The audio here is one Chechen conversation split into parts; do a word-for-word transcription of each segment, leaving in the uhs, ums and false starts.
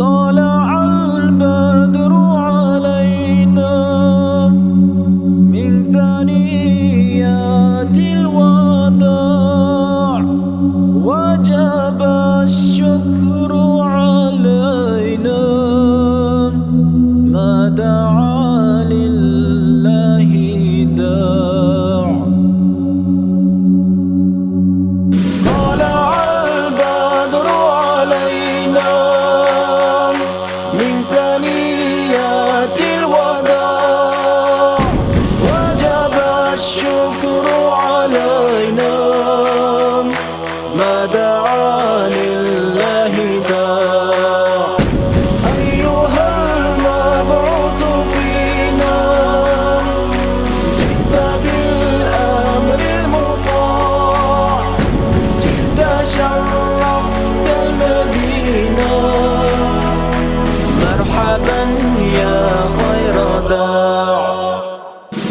طلع البدر علينا من ثنيات الوداع، وجب الشكر علينا ما دعا لله داع. طلع البدر علينا من ثنيات الوداع، وجب الشكر علينا ما دعا لله داع. أيها المبعوث فينا، جئت بالأمر المطاع، جئت شرفت المدينة، مرحبا يا خير داع.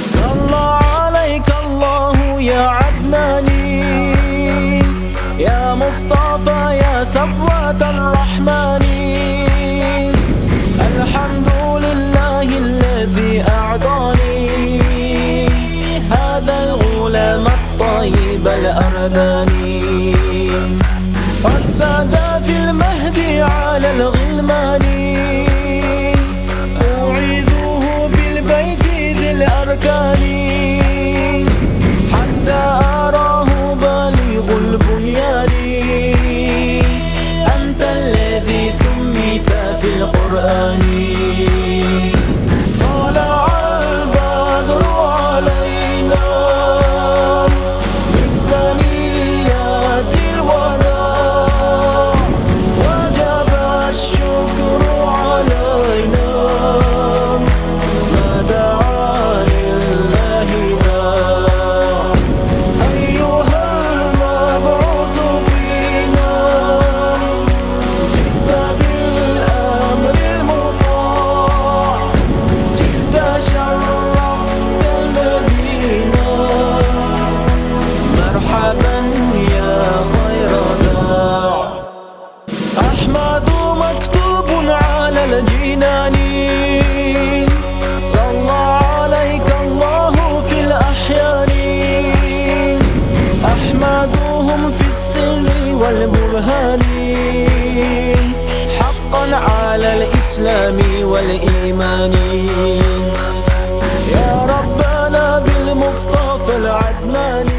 صلى عليك الله يا عدناني، يا مصطفى، يا صفوة الرحمن. الحمد لله الذي أعطاني هذا الغلام الطيب الأرداني. قد ساد في المهد على الغلمان، أعيذه بالبيت ذي الأركان، حتى أراه بالغ البنيان. أنت الذي سميت في القرآن. طلع البدر علينا من ثنيات الوداع، وجب الشكر علينا ما دعا لله داع. أيها المبعوث فينا، جئت بالأمر المطاع، جئت شرفت المدينة، مرحبا يا خير داع. أحمد مكتوب على الجنان، صلى عليك الله في الأحيان. أحمدهم في السر والبرهان، حقا على الإسلام والإيمان. يا ربنا بالمصطفى العدناني.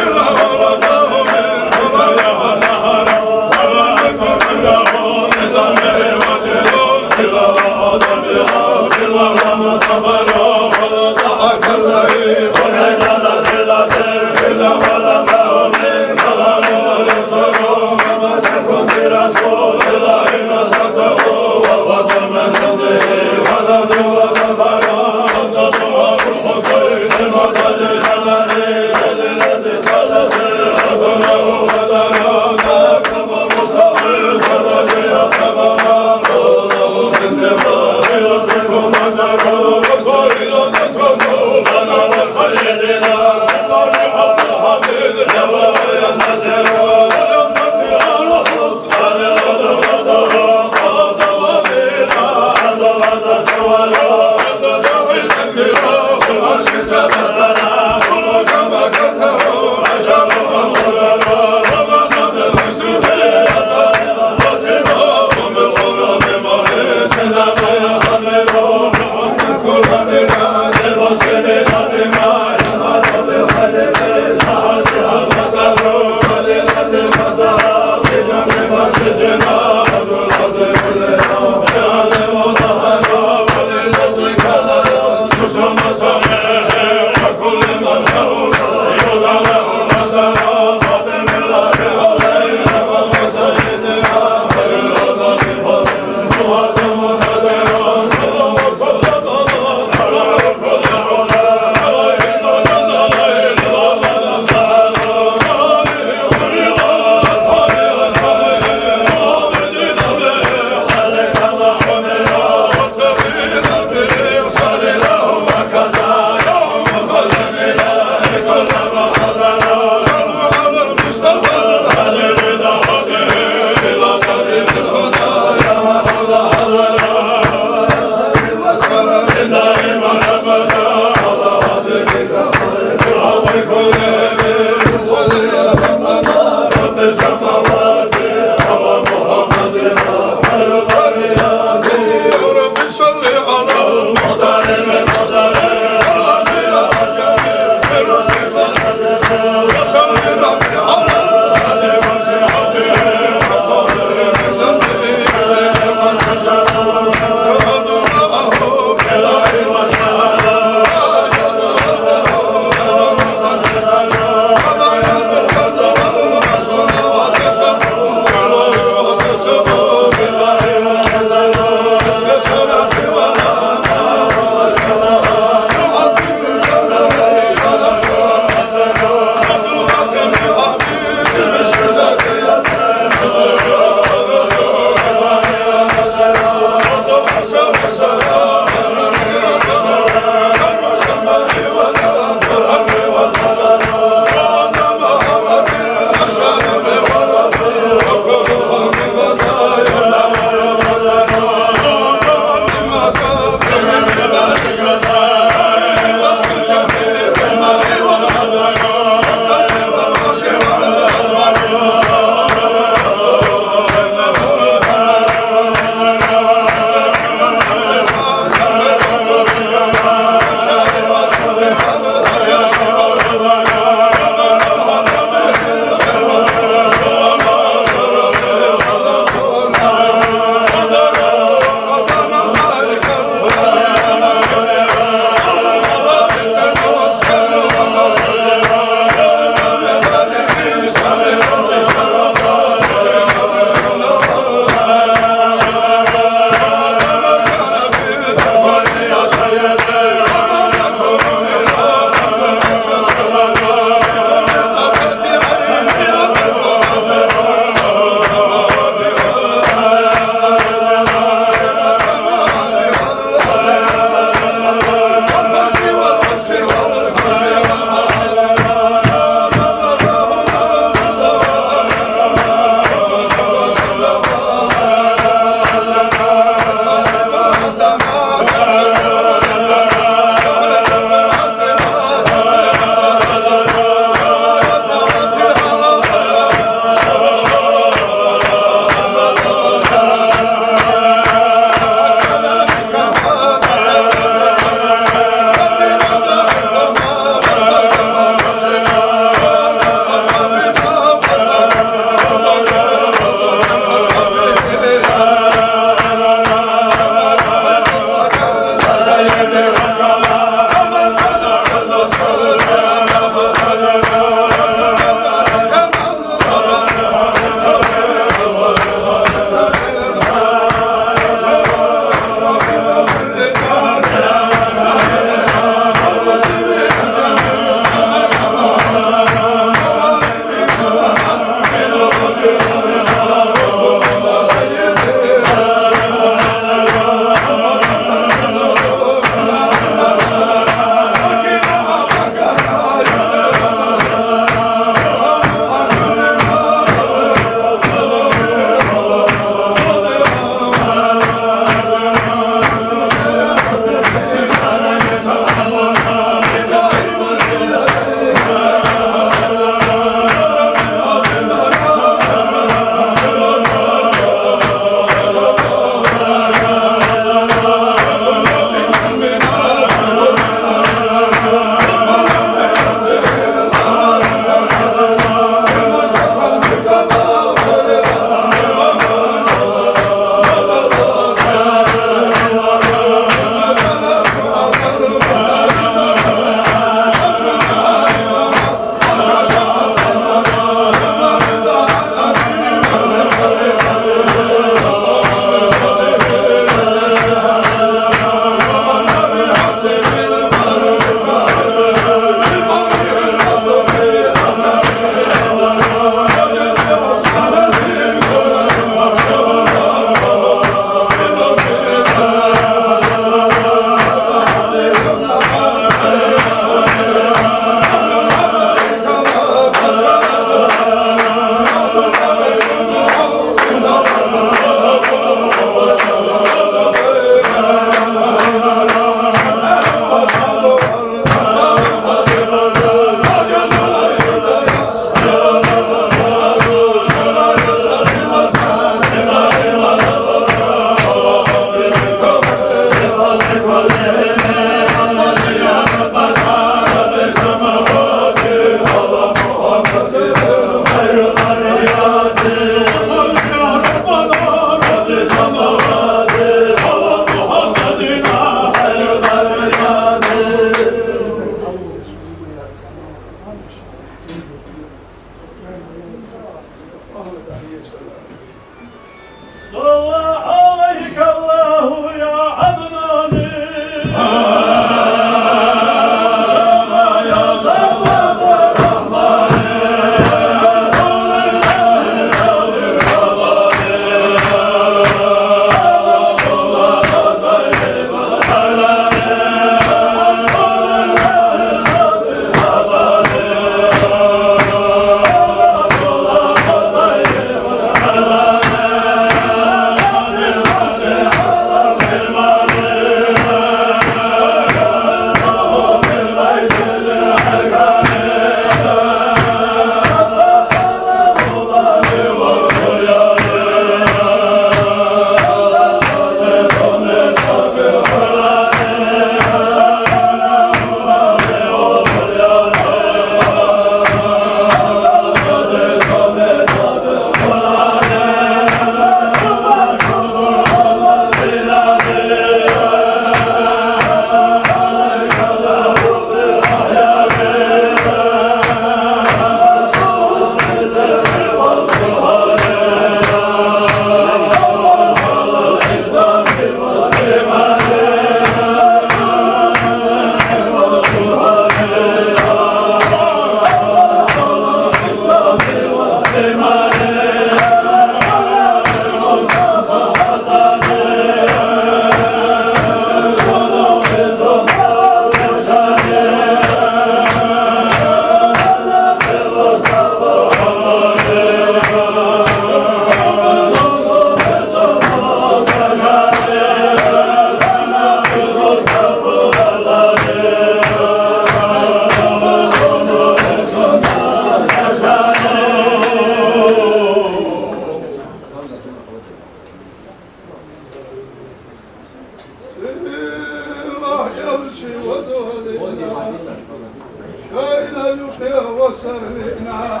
يبقي وسر لنا.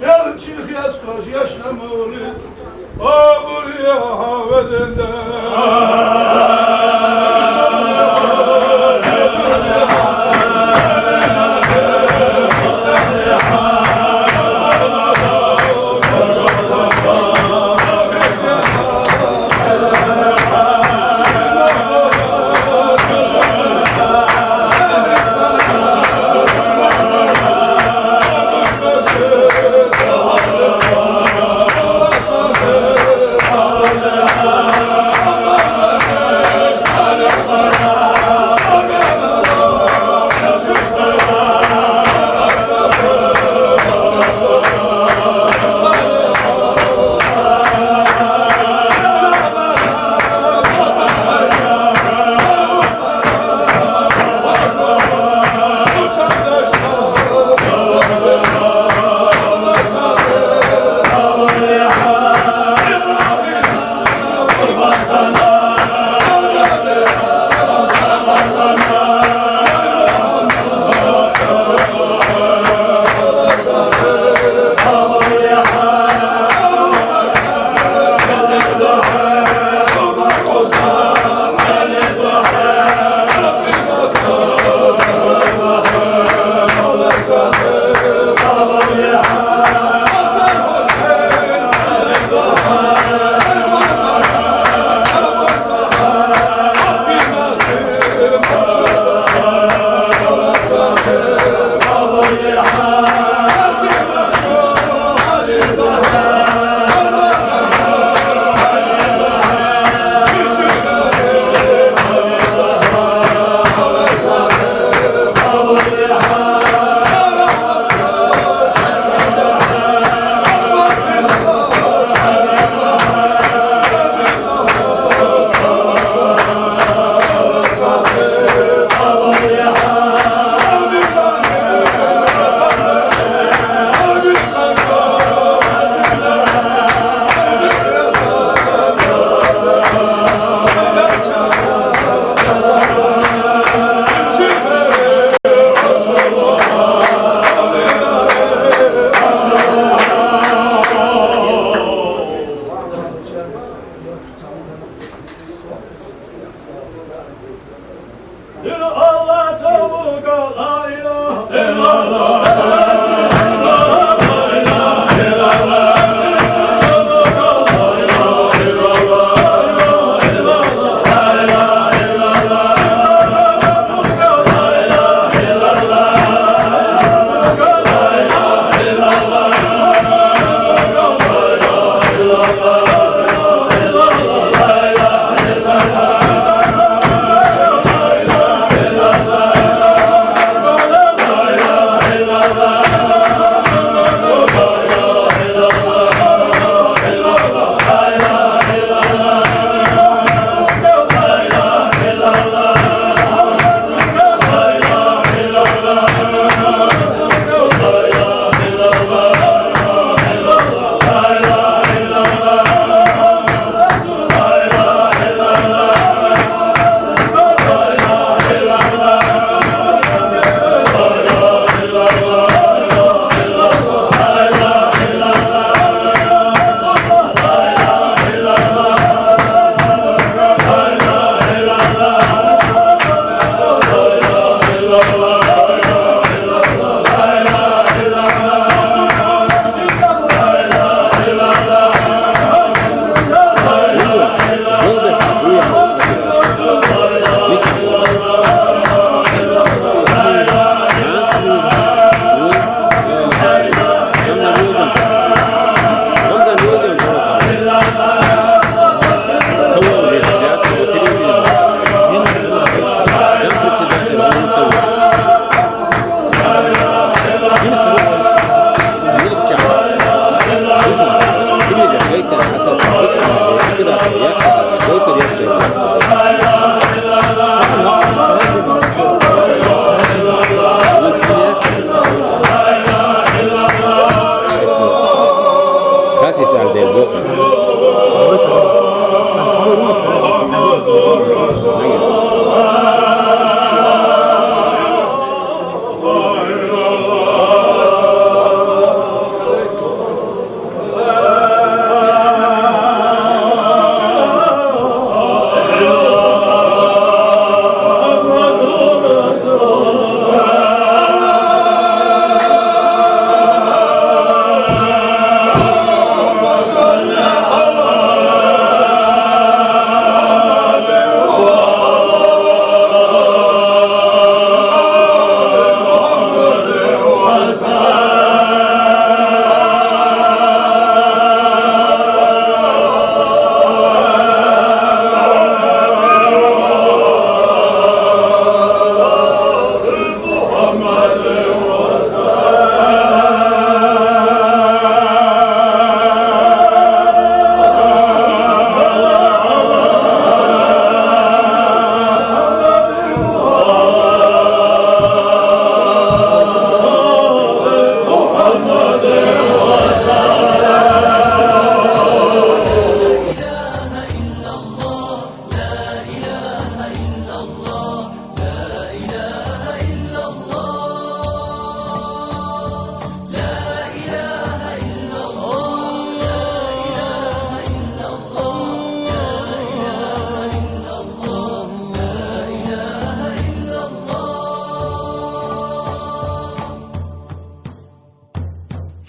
يا الشيخ يا أستاذ يا شمولي. أبو يا هاوزن.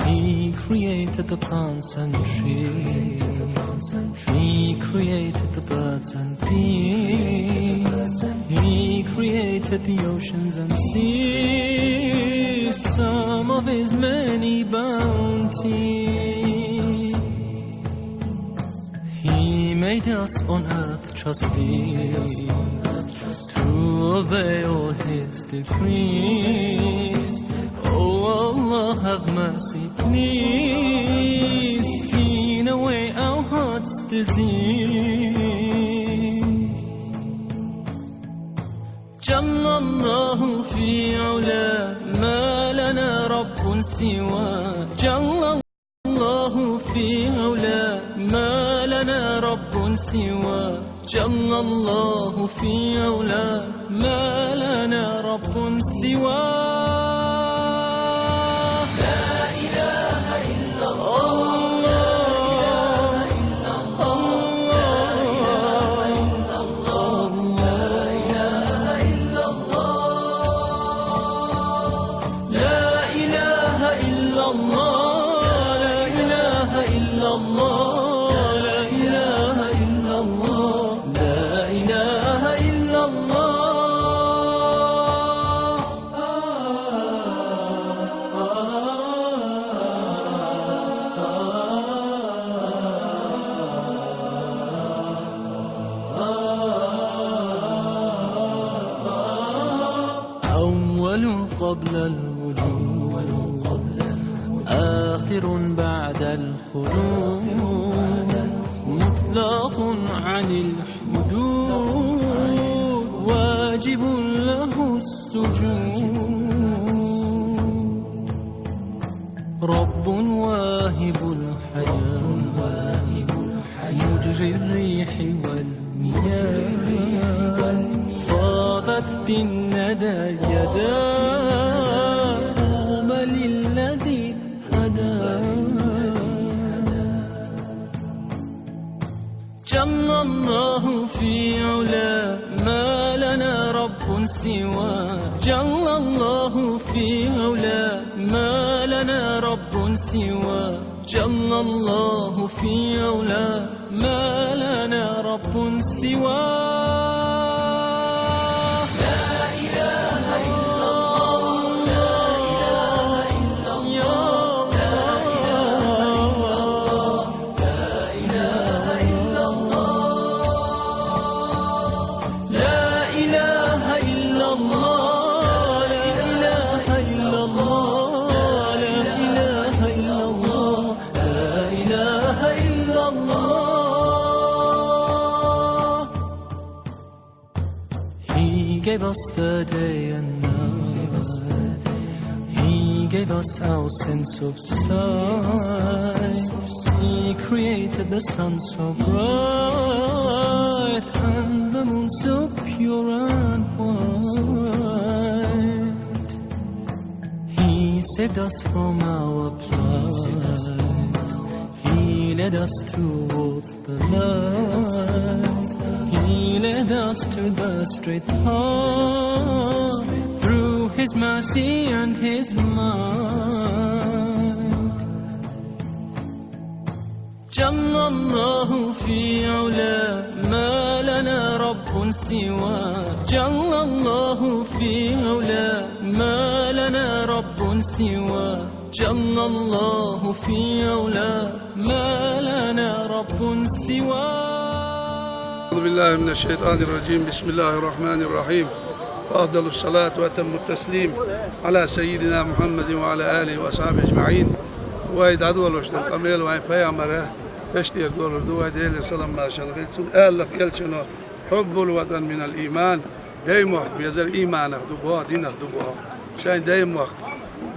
He created the plants and trees. He created the birds and bees. He created the oceans and seas, some of his many bounties. He made us on earth trustees to obey all his decrees. Oh Allah, have mercy, please, clean away our hearts' disease. جل الله في علا، ما لنا رب سوى. جل الله في علا، ما لنا رب سوى. جل الله في علا، ما لنا رب سوى. لا إله إلا الله، لا إله إلا الله، لا إله إلا الله، لا إله إلا الله. لا إله إلا الله، لا إله إلا الله، لا إله إلا الله، لا إله إلا الله. أول قبل الوجود، آخر بعد الخلود، مطلق عن الحدود، واجب له السجود. رب واهب الحياة، مجري الريح والمياه، فاضت بالندى يداه، طوبى للذي هداه. جل الله في علا، ما لنا رب سوى. جل الله في علا، ما لنا رب سوى. جل الله في علا، ما لنا رب سوى. لا إله إلا الله، لا إله إلا الله، لا إله إلا الله، لا إله إلا الله. لا إله إلا الله، لا إله إلا الله، لا إله إلا الله، لا إله إلا الله. He gave us the day and night. He gave us our sense of sight. He created the sun so bright and the moon so pure and white. He saved us from our plight. He led us towards the light. He led us to the straight path through his mercy and his might. جل الله في علا، ما لنا رب سوى. جل الله في علا، ما لنا رب سوى. جل الله في علا، ما لنا رب سوى. أعوذ بالله من الشيطان الرجيم. بسم الله الرحمن الرحيم. أفضل الصلاة وأتم التسليم على سيدنا محمد وعلى آله وأصحابه أجمعين. Вай дӀадолалуш долу къамел вайн пайхамара тешдера долур ду, вай Делера салам-маршалла хуьлда цунна. Аьлла элчано: «حب الوطن من الإيمان». Даймохк безар ийманах ду боху, динах ду боху. Шайн даймохк,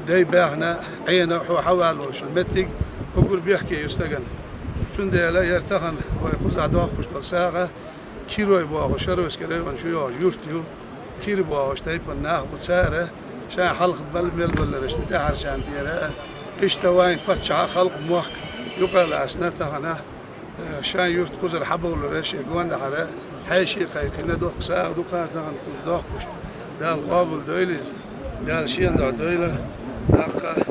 дай баьхна, Ӏена хьо хьаваллалуш меттиг уггар бехке ю стагана. Цундела яра тахана вай кхузахь доккхуш долу сагӀа Кирой боху, Шаройски район чу йогӀуш юрт ю. Кира бохуш тайпана нах бу, цара шайн хьалха бал-, мел балларшна тӀаьхьарчарна тӀера а, иштта вайн паччахьа, халкъ, мохк юкъа а лаьцна тахана, э, шайн юрт кхузара хьабовлура шен гондахьара, хьеший кхайкхина, доккха сагӀа ду кхара тахана кхуза доккхуш. Дала къобалдойла иза, Дала шена дуьхьа дойла. ТӀаккха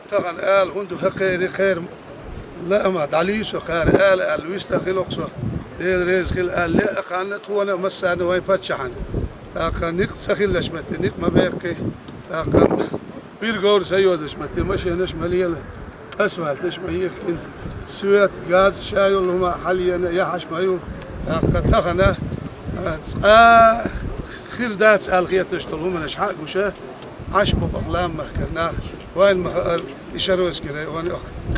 тахана ала хӀунда ду хӀокхеран, кхеран лаамах дӀалуьйсу кхара, ала аьлла вист а хилла-кх со, Дела реза хила аьлла, лаьа кхарна тхуна а, массарна а вайн паччахьна. ТӀаккха некъ ца хиллачу метте некъ ма беккхи, тӀаккха пиргора ца йозучу метте машенаш ма лела, асфальташ ма йихкина, свет, газ, ша йолу хӀума хьалаена яхьаш ма ю. ТӀаккха тахана, а, цкъа хир дац аьлла хеташ долу хӀуманаш хьа а гуша, Ӏаш бу-кх лам махкара нах, вайна ма-хаъара, и Шаройски район,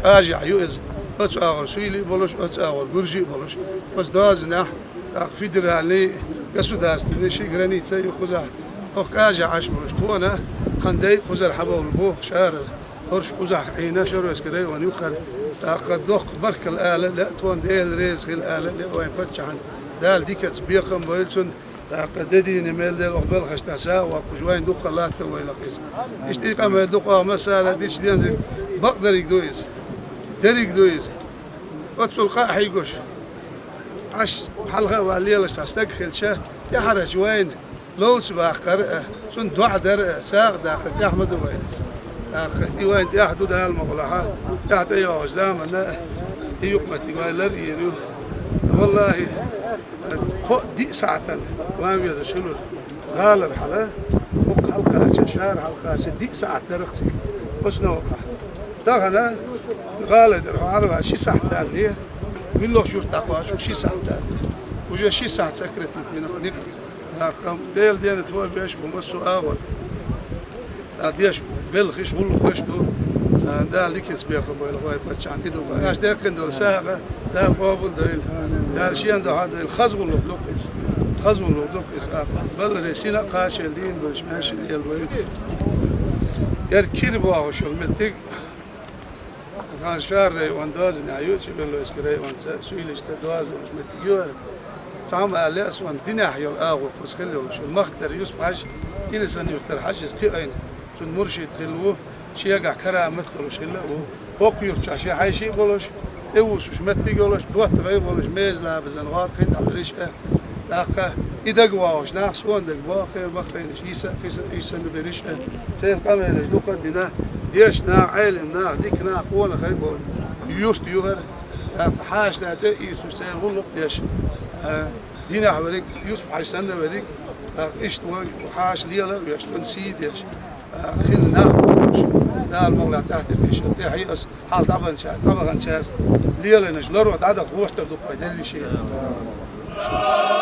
кӀажехь ю иза. Оцу агӀор суьйлий а болуш, оцу агӀор гуржий а болуш. Оцу дозанехь, тӀаккха федеральный, государственный ши граница ю кхузахь. Оха кӀажехь Ӏаш болуш, тхуна, тхан дай кхузара хьабовлу боху шарара. ХӀорш кхузахь Ӏийна Шаройски район юккъара. ТӀаккха доккха баркалла ала лаьа тхуна, Дела реза хила ала лаьа вайн паччахьна. Дала дикаца бекхам бойла цунна. ТӀаккха де дийне мел дела оха белхаш тӀе сагӀа воккхуш, вайн дуккха латта вайлакх иза. Иштта и къамел дукха оха массара а дича ден дерг, бакъдерг ду иза. Дерриг ду иза. Оццул къа а хьийгуш, Ӏаш хьалха а ван лелаш цхьа стаг хилча, тӀаьхьарчу вайна ловца баккхар а, цунна доӀа дар а, сагӀа даккхар тӀехь ма ду вайна иза. ТӀаккха и вайн тӀехь ду, Дала мукъалахь, тӀехь тӀейогӀучу заманна а, и юкъаметтиг вай лар а йийр ю. Валлахи, Кхо-диъ сахьтана ван везаш хилла гӀалара хьала, хӀокху хьалакхача, шара хьалакхача диъ сахьт дара-кх цига. Оцу новкъахь. Тахана гӀалара дара хьо хьалаваьлла ши сахьт далале, муьлххачу юьртахь кхочуш ши сахьт далале. Уже ши сахьт сократить бина-кх некъ. ТӀаккха Делан денна тхо беш бу массо а агӀор. Дала деш белхаш, гӀуллакхаш ду. Дала диканца бехам бойла вай паччахьна, и ду. Аша даьккхина долу сагӀа Дала къобалдойла. Дала шена дуьхьа дойла. Хаза гӀуллакх ду-кх иза. Хаза гӀуллакх ду-кх иза. Баларе сина а кхачийла дийна болуш маьрша лела вай. Яра Кира бохуш йолу меттиг. Тхан шара район дозанехь ю, Чеберлойски районца, Суьйлашца доза йолуш меттиг ю хӀара. Цхьамма аьлла, ас ван динехь йолу агӀо кхуза хилла йолуш, махкара Юсуп-Хьаьжа, Илисан-Юьртара Хьаьжас кхиийна. Цуьнан муршид хилла ву, шегахь карамат долуш хилла а ву. ХӀокху юьртахь шен хьаьший а болуш, тӀевуссуш меттиг а йолуш, доттагӀий а болуш, меза-лабазан гӀор кхин а дӀабериш а. ТӀаккха и дага вогӀуш нах, суна дага боху, кхеран баккхийнаш, йиса а, кхиса а, иштта санна бериш а. Церан къамелаш дукха а дина, дешна нах, Ӏелам нах, дика нах, къонахий болу юрт ю хӀара. ТӀаккха хьаша тӀе а ийцуш, церан гӀуллакх а деш, а, динехь верриг, Юсуп-Хьаьжа санна верриг, тӀаккха иштта ван хьаша лела а веш, цунна сий а деш, а, хилла нах бу уьш. Дала могӀлахь тӀаьхьатепе ша тӀехь ас хьал дӀабаханчаьрца, дӀабаханчаьрца лелийнарш ларо дӀадахка гӀортар ду-кх вай дерриш а.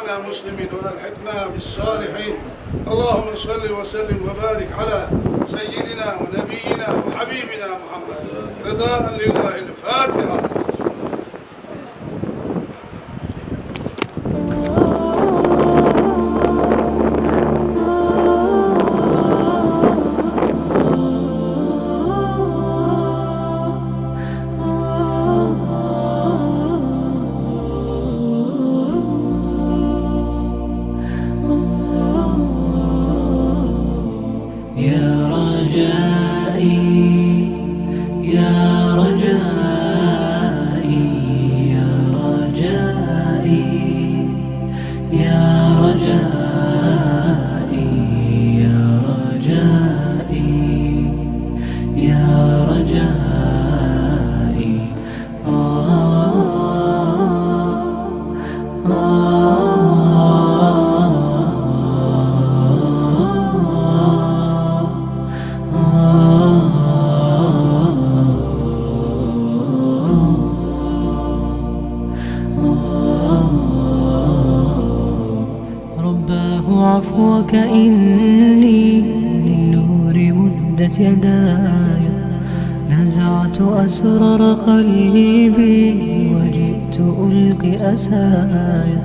وتوفنا مسلمين وألحقنا بالصالحين. اللهم صل وسلم وبارك على سيدنا ونبينا وحبيبنا محمد. رضاء لله. الفاتحة. يا رجائي، يا رجائي، يا رجائي، يا رجائي، يا رجائي، يا رجائي. رباه عفوك إني للنور مدت يداي، نزعت أسرار قلبي وجئت ألقي أسايا.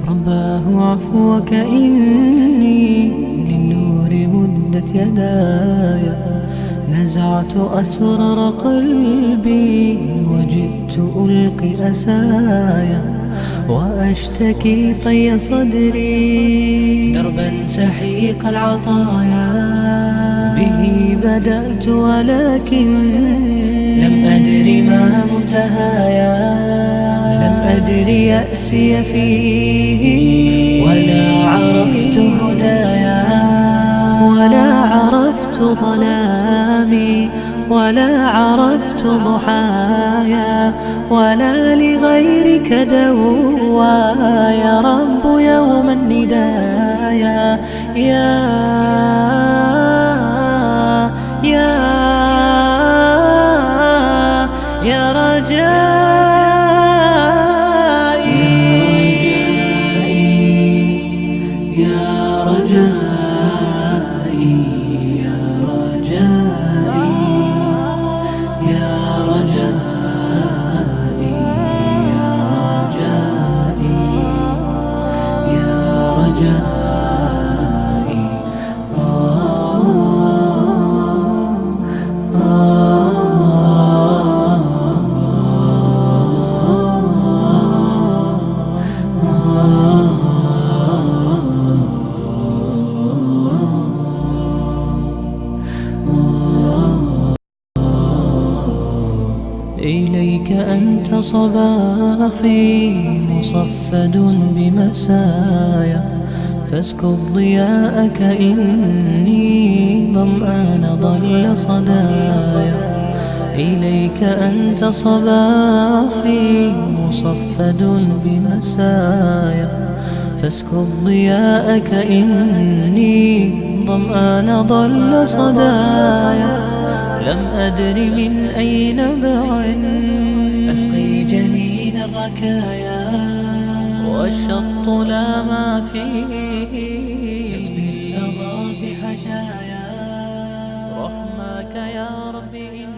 رباه عفوك إني للنور مدت يداي، نزعت أسرار قلبي وجئت ألقي أسايا، وأشتكي طي صدري دربا سحيق العطايا. به بدأت ولكن لم أدري ما منتهايا، لم أدري يأسي فيه، ولا عرفت هدايا، ولا عرفت ظلامي، ولا عرفت ضحايا، ولا لغيرك دوايا، رب يوم الندايا. يا، يا، يا رجائي، يا رجائي، يا رجائي، يا رجائي، يا رجائي، يا رجائي. إليك أنت صباحي مصفد بمسايا، فاسكب ضياءك إني ظمآن ضل صدايا. إليك أنت صباحي مصفد بمسايا، فاسكب ضياءك إني ظمآن ضل صدايا. لم أدر من أي نبع أسقي جنين الركايا، والشط لا ما فيه يطفي اللظى في حشايا. رحماك يا رب إن